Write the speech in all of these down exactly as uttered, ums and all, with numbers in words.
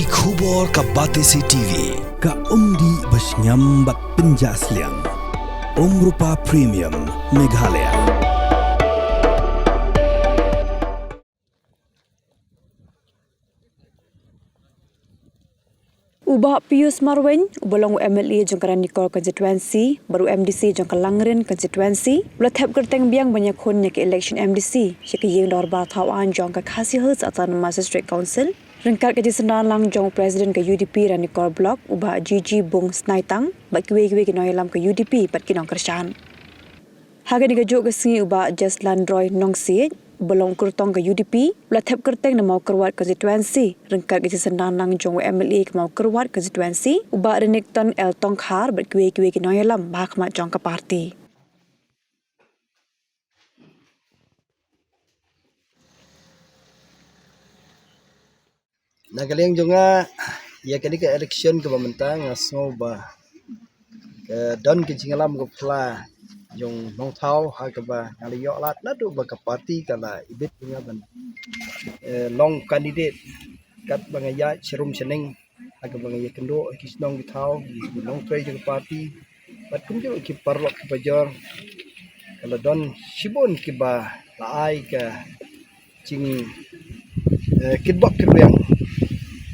Khubor ka Batesi T V, ka umdih ba shngiam bad pynjah sliang. Umrupa Premium, Meghalaya. U Bah Pius Marwein, uba long u M L A jong ka Ranikor Constituency, bad u M D C jong ka Langrin Constituency, u la thep kyrteng biang ban ïakhun ïa ka election M D C sha ka ïing dorbar thaw aiñ jong ka Khasi Hills Autonomous District Council, ryngkat ka jingsynran lang jong u President ka U D P Ranikor Block, u Bah G G Bung Snaitang, bad kiwei kiwei ki nongïalam ka U D P bad ki nongkyrshan. Ha kane kajuh ka sngi u Bah Jeslan Roy Nongsiej, uba long u kyrtong ka U D P, u la thep kyrteng na Mawkyrwat Constituency, ryngkat ka jingsynran lang jong u M L A ka Mawkyrwat Constituency, u Bah Renikton L Tongkhar, bad kiwei kiwei ki nongïalam ba ha khmat jong ka party. Na ka liang jong nga, ïa kane ka election kaba mynta nga sngew ba ka don ka jingïalam ka pla jong nongthaw ha kaba nga la ïoh lad naduh ba ka party ka la ibit ïa nga ban, eh, long candidate katba nga ïaid sharum shaneng ha kaba nga ïakynduh ha ki shnong ki thaw, ki nongtrei jong ka party. Bad kumjuh ki paralok ki bajor, ka la don shibun kiba la ai ka jing, eh, kitbok kitbiang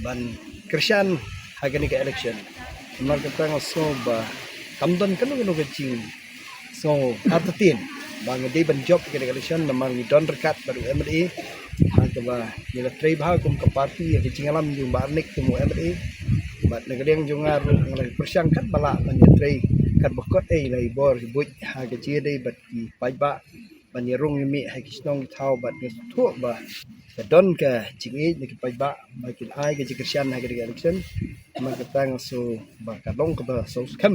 ban kyrshan ha kane ka election. Namar kata nga sngew ba kam don kano kano ka jingsngew artatien ba nga dei ban jop ha kane ka election, namar ngi don ryngkat bad u M L A ha kaba ngi la trei bha kum ka party ha ka jingïalam jong u Bah Renik kum u M L A. Bad na ka liang jong nga ruh nga la pyrshang katba lah ban ïatrei katba kot ei la i bor i buit ha ka jingïadei bad ki paidbah ban ïarung ïamih ha ki shnong ki thaw. Bad nga sngewthuh ba ka don ka jingïeit na ki paidbah ba kin ai ka jingkyrshan ha kane ka election. Namar kata nga sngew ba ka long kaba sngewskhem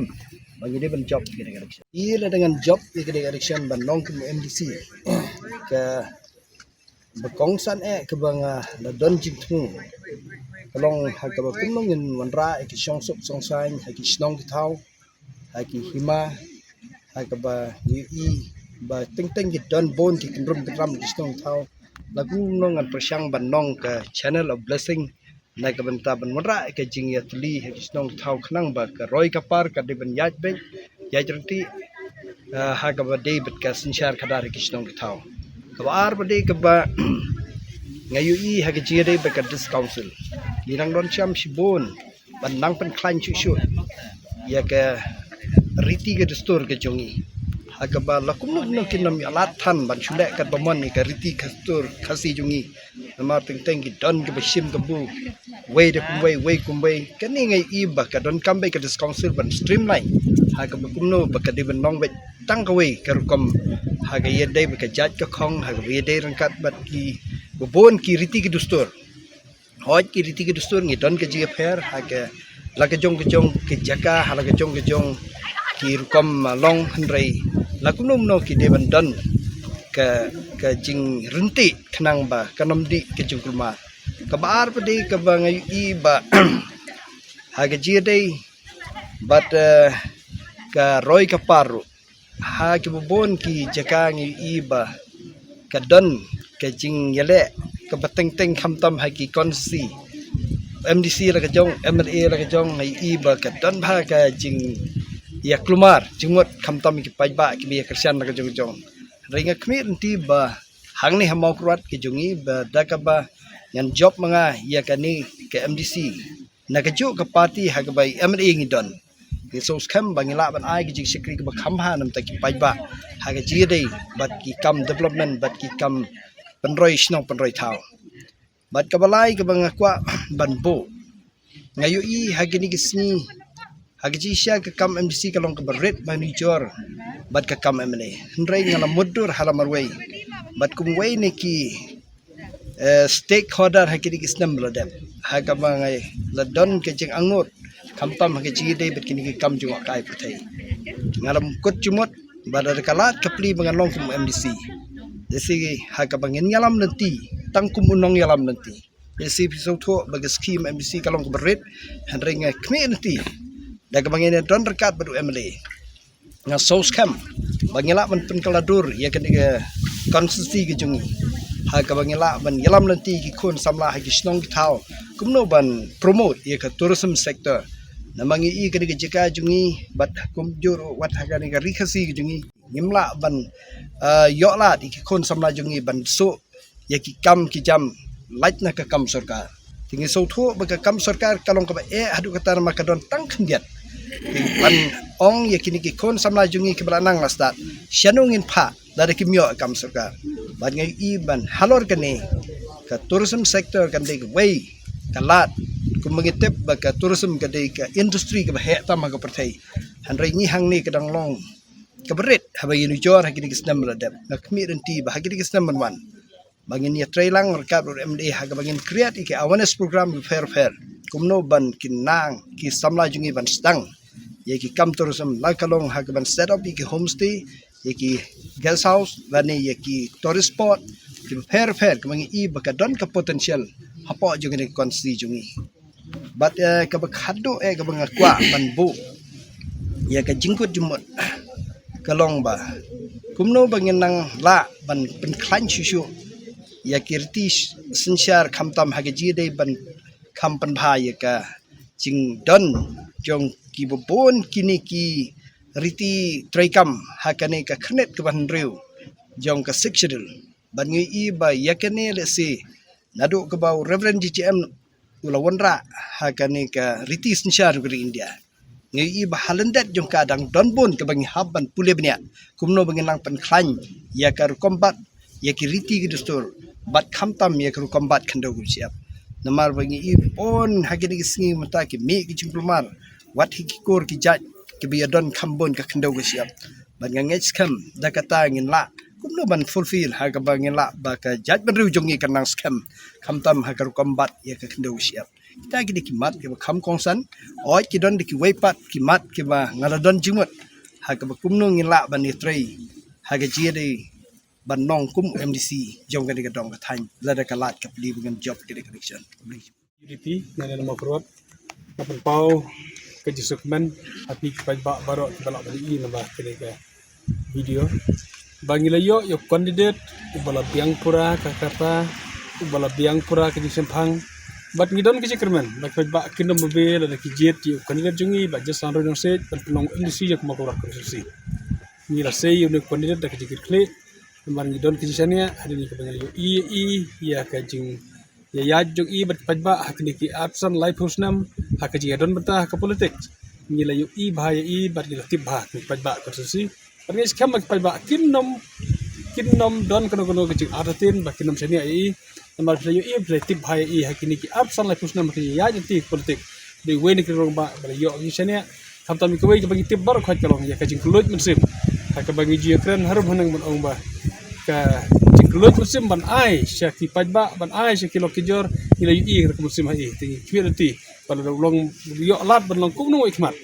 ba ngi dei ban jop ïa kane ka election. Ïa lada ngan jop ïa kane ka election ban long kum u M D C, kaba kongsan eh kaba nga la don jingthmu ka long ha kaba kumno ngin wanrah ïa ki shongsuk shongsaiñ ha ki shnong ki thaw, ha ki hima, ha kaba ngi ïohi ba teng teng ki don bun ki kynrum kynram ki shnong ki thaw. La kumno ngan pyrshang ban long ka channel of blessing na ka bynta ban wanrah ïa ka jingïatylli ha ki shnong ki thaw khnang ba ka roi ka par ka dei ban ïaid beit, ïaid ryntih, eh, ha kaba dei bad ka synshar khadar ha ki shnong ki thaw. Kaba ar ba dei kaba nga ïohi ha ka jingïadei bad ka District Council, ngi nang don shem shibun ban nang pynkhlaiñ shuh shuh ïa ka riti ka dustur ka jong ngi. Ha kaba la kumno kumno kin ym ïalad than ban shu leh katba mon ïa ka riti ka dustur Khasi jong ngi. Namar teng teng ki don kiba shim kabu wei da kumwei, wei kumwei. Kane nga ïohi ba ka donkam beit ka District Council ban streamline ha kaba kumno ba ka dei ban long beit tang kawei ka rukom ha ka ïadei bad ka jait ka khong, ha kaba ïadei ryngkat bad kiba bun ki riti ki dustur. Hooid, ki riti ki dustur ngi don ka jingïapher ha ka la ka jong ka jong ka jaka, ha la ka jong ka jong ki rukom, ah, long, hynrei la kumno kumno ki dei ban don ka, ka jingryntih khnang ba kan ym dih ka jingkulmar. Kaba ar pat dei kaba nga ïohi ba ha ka jingïadei bad, eh, ka roi ka par ruh, ha kiba bun ki jaka ngi ïohi ba ka don ka jingïaleh kaba teng teng khamtam ha ki constituency, M D C la ka jong, M L A la ka jong, ngi ïohi ba ka don bha ka jingïakulmar jingmut khamtam ki paidbah kiba ïakyrshan la ka jong ka jong. Hynrei nga khmih lynti ba hangne ha Mawkyrwat ka jong ngi ba da kaba ngan jop ma nga ïa kane ka M D C na kajuh ka party ha kaba i M L A ngi don, ngi sngewskhem ba ngi lah ban ai ka jingshakri kaba kham bha na bynta ki paidbah ha ka jingïadei bad ki kam development bad ki kam pynroi shnong pynroi thaw. Bad kaba lai kaba nga kwah ban buh, nga ïohi ha kine ki sngi ha ka jingshisha ka kam M D C ka long kaba rit ba nujor bad ka kam M L A. Hynrei nga la mutdur ha la marwei bad kumwei na ki, eh, stakeholder ha kine ki snem ba la dep, ha kaba nga la don ka jingangnud khamtam ha ka jingïadei bad kine ki kam jingïoh kai pyrthei. Nga la kut jingmut ba lada ka lad ka plie ba ngan long kum M D C, lehse ha kaba ngin ïalam lynti tang kum u nongïalam lynti. Lehse phi sngewthuh ba ka skhim M D C ka long kaba rit, hynrei nga khmih lynti da kaba ngin ïadon ryngkat bad u M L A, nga sngewskhem ba ngi lah ban pynkylla dur ïa kane ka constituency ka jong ngi. ha kaba ngi lah ban ïalam lynti ki khun samla ha ki shnong ki thaw kumno ban promote ïa ka tourism sector. Namar ngi i kane ka jaka jong ngi bad kumjuh ruh wat ha kane ka ri Khasi ka jong ngi ngim lah ban, ah, ïoh lad ïa ki khun samla jong ngi ban suk ïa ki kam ki jam lait na ka kam sorkar. Te ngi sngewthuh ba ka kam sorkar ka long kaba eh haduh katta namar ka don tang khyndiat. Te ban ong ïa kine ki khun samla jong ngi kiba la nang la stad, shano ngin phah lada kim ïoh kam sorkar. Bad ngi i ban halor kane ka tourism sector kan dei kawei ka lad, kumba ngi tip ba ka tourism ka dei ka industry kaba heh tam ha ka pyrthei. Hynrei ngi hangne ka dang long kaba rit haba ïanujor ha kine ki snem ba la dep. Nga khmih lynti ba ha kine ki snem ban wan ba ngin ïatrei lang ryngkat bad M D A ha kaba ngin create ïa ki awareness program bapher bapher kumno ban kin nang ki samla jong ngi ban sdang ïa ki kam tourism, la ka long ha kaban set up ïa ki homestay, ïa ki guest house lane ïa ki tourist spot ki bapher bapher kaba ngi i ba ka don ka potential hapoh jong kane ka constituency jong ngi. Bad, eh, kaba khadduh, eh, kaba nga kwah ban buh ïa ka jingkut jingmut ka long ba kumno ba ngin nang lah ban pynkhlaiñ shuh shuh ïa ki riti synshar khamtam ha ka jingïadei ban kham pynbha ïa ka jingdon jong kiba bun kine ki riti treikam ha kane ka khyrnit kaba hynriew jong ka Sixth Schedule. Bad ngi i ba ïa kane lehse naduh kaba u Reverend J J M u la wanrah ha kane ka riti synshar jong ka ri India, ngi i ba ha lyndet jong ka dang don bun kaba ngi hap ban pule bniah kumno ba ngin nang pynkhlaiñ ïa ka rukom bat, ïa ki riti ki dustur bad khamtam ïa ka rukom bat khyndew kaba shyiap. Namar ba ngi i bun ha kine ki sngi mynta ki mih ki jingkulmar wat hi ki kur ki jait kiba ïadon kham bun ka khyndew kaba shyiap. Bad nga ngeit skhem da kata ngin lah kumno ban fulfill ha kaba ngin lah ba ka jaitbynriew jong ngi kan nang skhem khamtam ha ka rukom bat ïa ka khyndew kaba shyiap. Kita ki dei ki mat kiba kham kongsan. Oi ki don da kiwei pat ki mat kiba nga la don jingmut ha kaba kumno ngin lah ban ïatrei ha ka jingïadei ban long kum M D C jong kane ka dong ka thaiñ lada ka lad ka plie ba ngan jop kane ka election. U D P nga ne nama pyrot nga pynpaw ka jingsngewkmen ha phi ki paidbah baroh kiba lah ban ïohi naba kane ka video ba ngi la ïoh ïa u candidate uba la biang pura ka kata, uba la biang pura ka jingshemphang. Bad ngi don ka jingkyrmen ba ki paidbah kin ym babe lada ki jied ïa u candidate jong ngi Bah Jeswan Rynjongsiej ban pynlong M D C jong ka Mawkyrwat constituency. Ngi la sei ïa une u candidate da ka jingkitkhlieh. Namar ngi don ka jingshaniah hadien kaba ngi la ïohi ïa i, ïa ka jing ïa ïaid jong i bad ki paidbah ha kine ki arphew san laiphew snem ha ka jingïadon bynta ha ka politics. Ngi la ïohi bha ïa i bad ngi la tip bha ki paidbah constituency. Bad ngi skhem ba ki paidbah kin ym, kin ym don kano kano ka jingartatien ba kin ym shaniah ïa i. Namar phi la ïohi, phi la tip bha ïa i ha kine ki arphew san laiphew snem ha ka jingïaid lynti politics. Dei uwei na ki rangbah ba la ïoh ka jingshaniah. Khamtam ïa kawei kaba ngi tip baroh khoit ka long ïa ka jingkylluid mynsiem. Ha kaba ngi ju ïakren harum haneng ban ong ba ka jingkylluid mynsiem ban ai sha ki paidbah, ban ai sha ki lok ki jor, ngi la ïohi ka jingkylluid mynsiem ha i. Te ngi khmih lynti ba lada u long ïoh lad ban long kumno i khmat,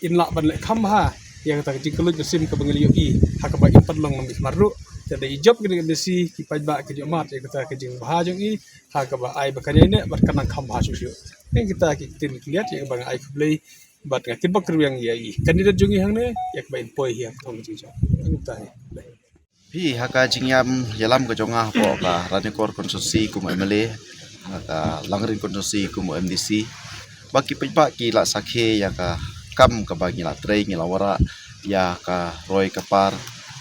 in lah ban leh kham bha ïa kata ka jingkylluid mynsiem kaba ngi la ïohi ha kaba in pat long lam i khmat ruh. Te da i jop kane ka M D C ki paidbah ki ju mad ïa kata ka jingbha jong i ha kaba ai ba kan ïaineh bad kan nang kham bha shuh shuh. Ïa kita ki ktien ki kyndiat ïa kaba nga ai khublei. Bad nga kitbok kyrwiang ïa i candidate jong i hangne ïa kaba in poi hi ha ka thong jingjop. Nangta hi. Phi ha ka jingïam ïalam ka jong nga hapoh ka Ranikor constituency kum u M L A, ha ka Langrin constituency kum u M D C. Ba ki paidbah ki la sakhi ïa ka kam kaba ngi la trei ngi la wanrah ïa ka roi ka par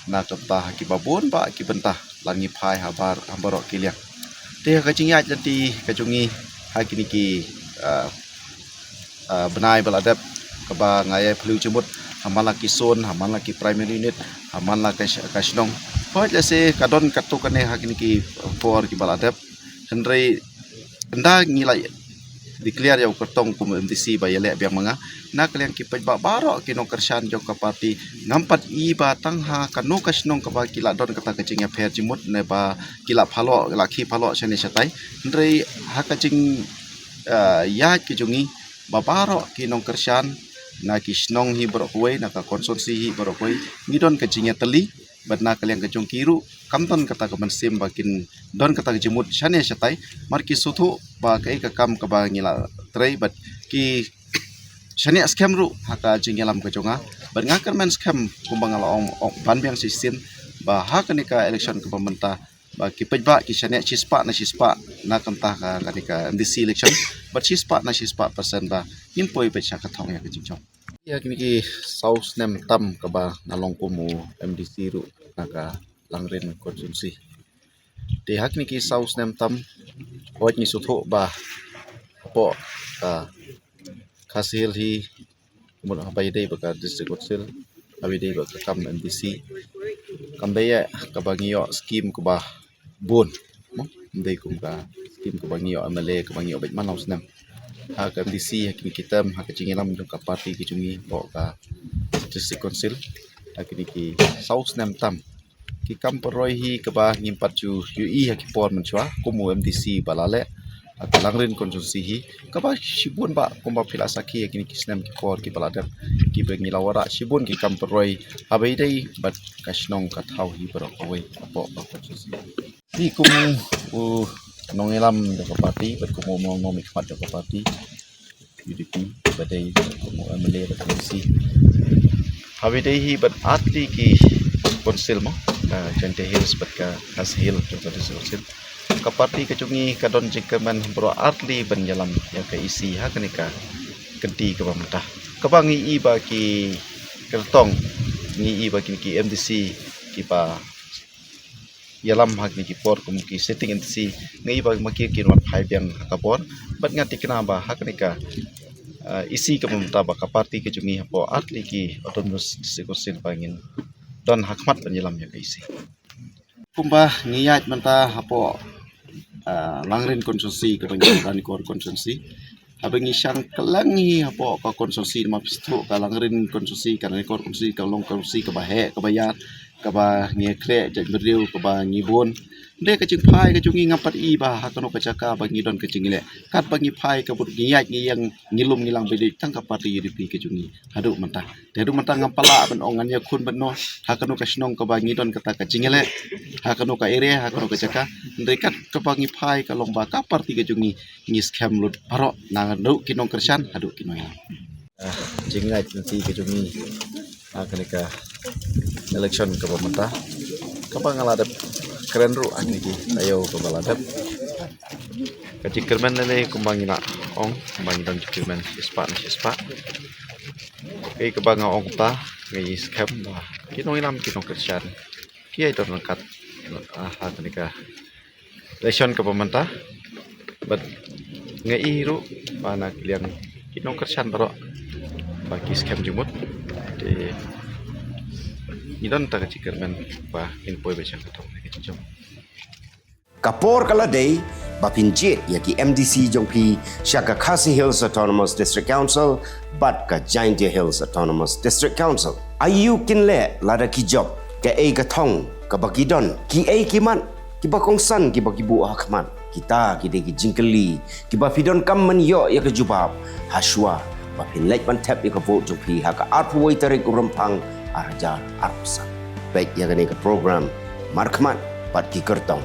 na ka bynta ha kiba bun bah ki bynta lada ngi phai habar ha baroh ki liang. Te ha ka jingïaid lynti ka jong ngi ha kine ki, ah, ah, bnai ba la dep kaba nga ïai phylliew jingmut ha man la ki zone, ha man la ki primary unit, ha man la ka sh-, ka shnong. Hooid lehse ka don katto katne ha kine ki por kiba la dep. Hynrei ynda ngi la declare ïa u kyrtong kum u M D C ba ïaleh biang ma nga, na ka liang ki paidbah baroh ki nongkyrshan jong ka party, ngam pat i ba tang ha kano ka shnong kaba ki la don kata ka jingïapher jingmut ne ba ki la phalok, la khie phalok shane shatai. Hynrei ha ka jing, eh, ïaid ka jong ngi ba baroh ki nongkyrshan na ki shnong hi baroh kawei, na ka constituency hi baroh kawei, ngi don ka jingïatylli bad na ka liang ka jong ki ruh kam don kata ka mynsiem ba kin don kata ka jingmut shane shatai. Mar ki sngewthuh ba kaei ka kam kaba ngi la trei bad ki shaniah skhem ruh ha ka jingïalam ka jong nga. Bad nga kyrmen skhem kumba nga la ong, ong ban biang shisien ba ha kane ka election kaba mynta ba ki paidbah ki shaniah shispah na shispah na kanta ka kane ka M D C election, bad shispah na shispah percent ba ngin poi beit sha ka thong ïa ka jingjop. Ïa kine ki saw snem tam kaba nga long kum u M D C ruh na ka Langrin constituency. Te ha kine ki saw snem tam, wat ngi sngewthuh ba hapoh ka Khasi Hills hi, kumno haba ïadei bad ka District Council, haba ïadei bad ka kam M D C, kam dei ïa kaba ngi ïoh skim kaba bun. Mo, kam dei kum ka skim kaba ngi ïoh M L A kaba ngi ïoh beit man la u snem. Ha ka M D C, ha kine ki term, ha ka jingïalam jong ka party ka jong ngi hapoh ka District Council, ha kine ki saw snem tam, ki kam pynroi hi kaba ngim pat ju ïohi ha ki por mynshuwa kum u M D C ba la leh ha ka Langrin constituency hi, kaba shibun ba kumba phi la sakhi ha kine ki snem ki por kiba la dep, kiba ngi la wanrah shibun ki kam pynroi haba ïadei bad ka shnong ka thaw hi baroh kawei hapoh ka constituency. Te kum u nongïalam jong ka party bad kum u nongmihkhmat jong ka party U D P, ba dei kum u M L A bad M D C, haba ïadei hi bad artylli ki council mo, ka Jaintia Hills bad ka Khasi Hills jong ka District Council, ka party ka jong ngi ka don jingkyrmen baroh artylli ban ïalam ïa ka E C ha kane ka kynti kaba mynta. Kaba ngi i ba ki kyrtong, ngi i ba kine ki M D C kiba ïalam ha kine ki por kum ki sitting M D C, ngi i ba ma ki kin wan phai biang ha ka bor. Bad nga thikna ba ha kane ka, eh, E C kaba mynta ba ka party ka jong ngi hapoh artylli ki autonomous district council ba ngin don ha khmat ban ïalam ïa ka E C. Kumba ngi ïaid mynta hapoh, eh, Langrin constituency kaba ngi Ranikor constituency, haba ngi shang kylleng hi hapoh ka constituency, namar phi sngewthuh ka Langrin constituency, ka Ranikor constituency ka long constituency kaba heh kaba ïar, kaba ngi khleh jaitbynriew kaba ngi bun. Hynrei ka jingphai ka jong ngi ngam pat i ba ha kano ka jaka ba ngi don ka jingïaleh. Katba ngi phai ka bud ngi ïaid ngi ïeng ngi lum ngi lang ba ïadei tang ka party U D P ka jong ngi haduh mynta. Te haduh mynta ngam pat lah ban ong ngan ïakhun ban noh ha kano ka shnong kaba ngi don kata ka jingïaleh, ha kano ka area, ha kano ka jaka. Hynrei kat kaba ngi phai ka long ba ka party ka jong ngi ngi skhem lut baroh, naduh ki nongkyrshan haduh ki nongïalam. Ah, jingngeit lynti ka jong ngi ha kane ka election kaba mynta, kaba nga la dep kren ruh ha kine ki taïew kaba la dep. Ka jingkyrmen lei lei kumba ngi la ong, kumba ngi don jingkyrmen shispah na shispah. Kaei kaba nga ong ta, nga i skhem ba ki nongïalam ki nongkyrshan ki ïai don ryngkat, ah, ha kane ka election kaba mynta. Bad nga i ruh ba na ka liang ki nongkyrshan baroh ba ki skhem jingmut. Te ngi don ta ka jingkyrmen ba kin poi beit sha ka thong ka jingjop. Ka por ka la dei ba phin jied ïa ki M D C jong phi sha ka Khasi Hills Autonomous District Council bad ka Jaintia Hills Autonomous District Council. Aïu kin leh lada ki jop, kaei ka thong kaba ki don, kiei ki mat kiba kongsan kiba ki buh ha khmat? Kita ki dei ki jingkylli kiba phi donkam ban ïoh ïa ka jubab ha shuwa ba phin leit ban thep ïa ka vote jong phi ha ka arphew wei tarik u Rymphang ar hajar arphew san. Peit ïa kane ka program Markhmat bad ki kyrtong.